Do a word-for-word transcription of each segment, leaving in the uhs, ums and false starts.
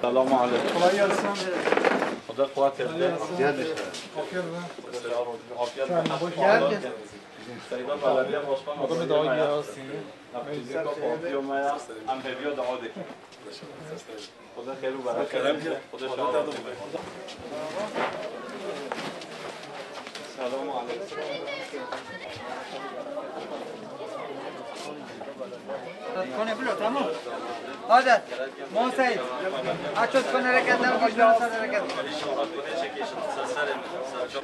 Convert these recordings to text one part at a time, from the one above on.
Selamun aleyküm. Kolay gelsin. Xuda quwet versin. Kolay gelsin. Afiyet olsun. Afiyet olsun. Hoş geldin. Seyda Belediye Başkanı. Adamı daha iyi yazsın. Hepimizi kapatıyor maya. Em hediye dua dikin. Xuda xêr û bereket. Xuda şad. Selamun aleyküm. Kone bilo, tamam. Hadi. Mo Seyit. Açot kone reket, ne boş ver, sen reket. İnşallah, kone çekişin. Sen serin. Sen çok.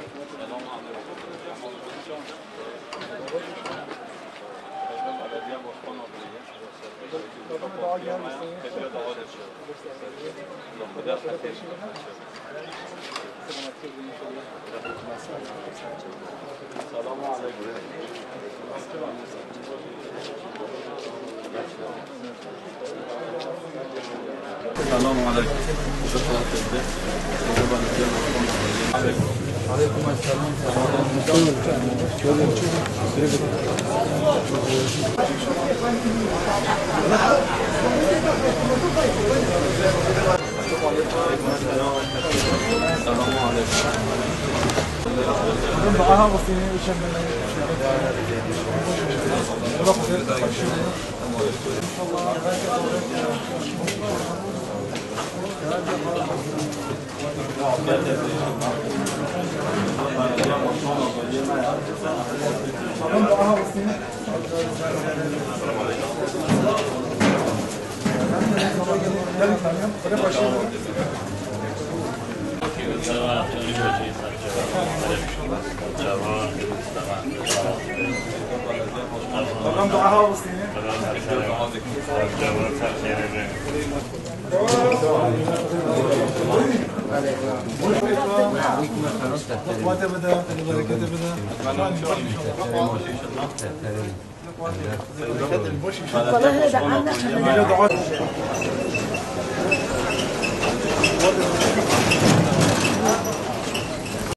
Selamun aleyküm. Selamun aleyküm. Aleyküm selam. Selamun aleyküm. Tamam, daha hızlı. Wate bide, berekete bide. Vallahi de anne.